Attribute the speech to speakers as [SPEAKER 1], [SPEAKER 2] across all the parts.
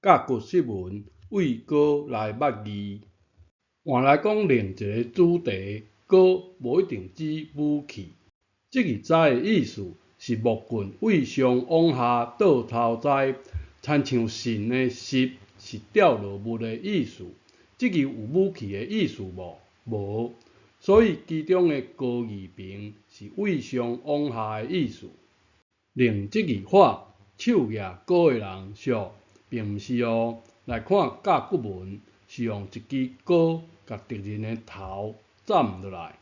[SPEAKER 1] 甲骨釋文對戈來捌字。換來講另一个主題，戈無一定指武器。這字哉的意思是木棍對上往下倒頭栽，親像蜃的濕是掉落物的意思。這字有武器的意思無？無。所以其中的戈字旁是對上往下的意思。另這字畫手舉戈的人俗，並毋是哦。來看甲骨文，是用一支戈共敵人的頭斬落來。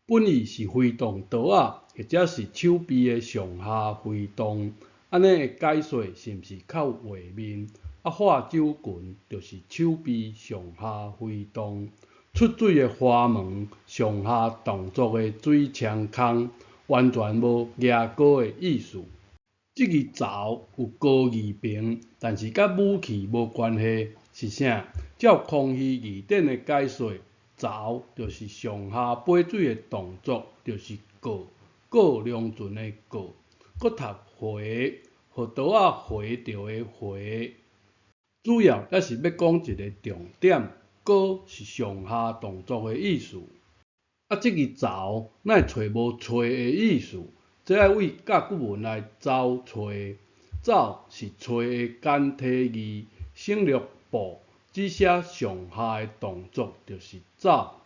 [SPEAKER 1] 本意是揮動刀仔，或者是手臂的上下揮動，按呢的解說是毋是較有畫面？啊，畫酒拳就是手臂上下揮動，出水的花門上下動作的水槍空，完全無舉戈的意思。這字鑿有戈字旁，但是佮武器無關係，是啥？照康熙字典的解說，鑿就是上下飛水的動作，就是過，過龍船的過，閣讀回，予刀仔回著的回。主要猶是欲講一个重點，戈是上下動作的意思。啊，這字鑿哪會揣無揣的意思？這愛對甲骨文來走揣，走是揣的簡體字，省略部，只寫上下的動作就是走。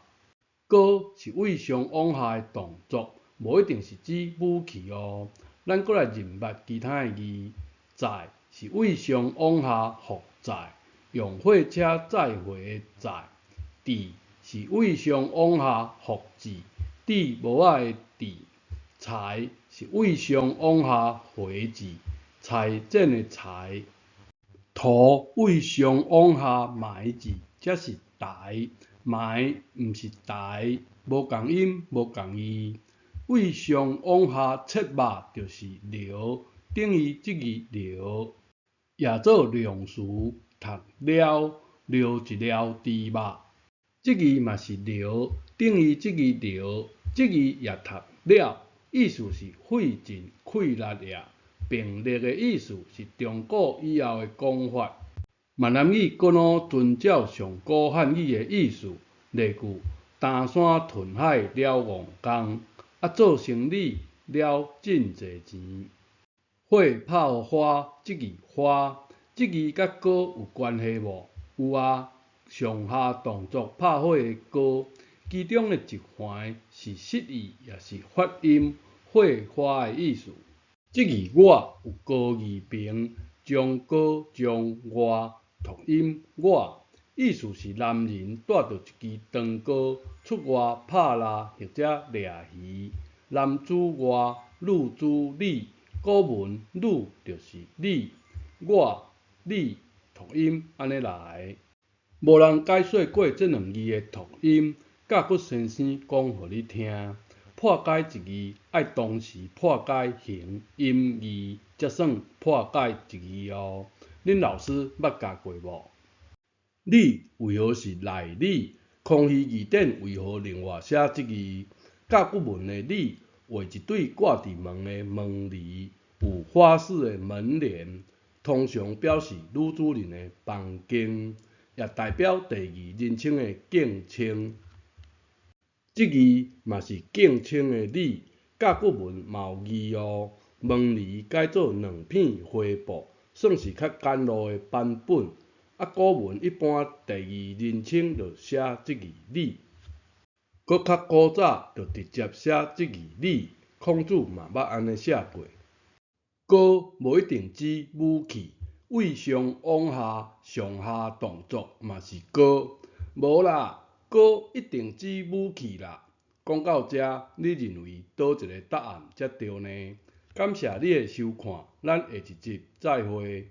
[SPEAKER 1] 戈是對上往下的動作，無一定是指武器哦。咱閣來認捌其他的字，載是對上往下覆載，用貨車載貨的載。置是對上往下覆置，置帽仔的置。裁是對上往下回字，裁剪的裁。塗對上往下埋字，才是台，埋毋是台，無仝音無仝字。對上往下切肉就是鐐，等於這字鐐，也做量詞讀了，撩一撩豬肉。這字嘛是鐐，等於這字鐐，這字也讀了。意思是費盡氣力也，並列的意思是中古以後的講法。閩南語閣攏遵照上古漢語的意思，例句：擔山吞海了戇工，啊做生理了真濟錢。火炮花這字花，這字佮戈有關係無？有啊，上下動作拍火的戈。其中的一環是釋義，也是發音火花的意思。這字我有戈字旁，將戈將外讀音我，意思是男人帶著一支長戈出外拍獵或者掠魚。男子外，女子裡，古文女就是你，我、你讀音按呢來。無人解說過這兩字的讀音。甲骨先生講予你聽，破解一字愛同時破解形音義，才算破解一字哦。恁老師捌教過無？你為何是內裡？康熙字典為何另外寫這字？甲骨文的裡畫一對掛佇門的門簾，有花式的門簾，通常表示女主人的房間，也代表第二人稱的敬稱。這字嘛是敬稱的禮，甲骨文嘛有字哦。門簾改做兩片花布，算是較簡陋的版本。啊，古文一般第二人稱就寫這字禮，閣較古早就直接寫這字禮，孔子嘛捌按呢寫過。戈無一定指武器，對上往下上下動作嘛是戈，無啦。戈一定指武器啦。講到遮，你認為佗一个答案才對呢？感謝你的收看，咱下一集再會。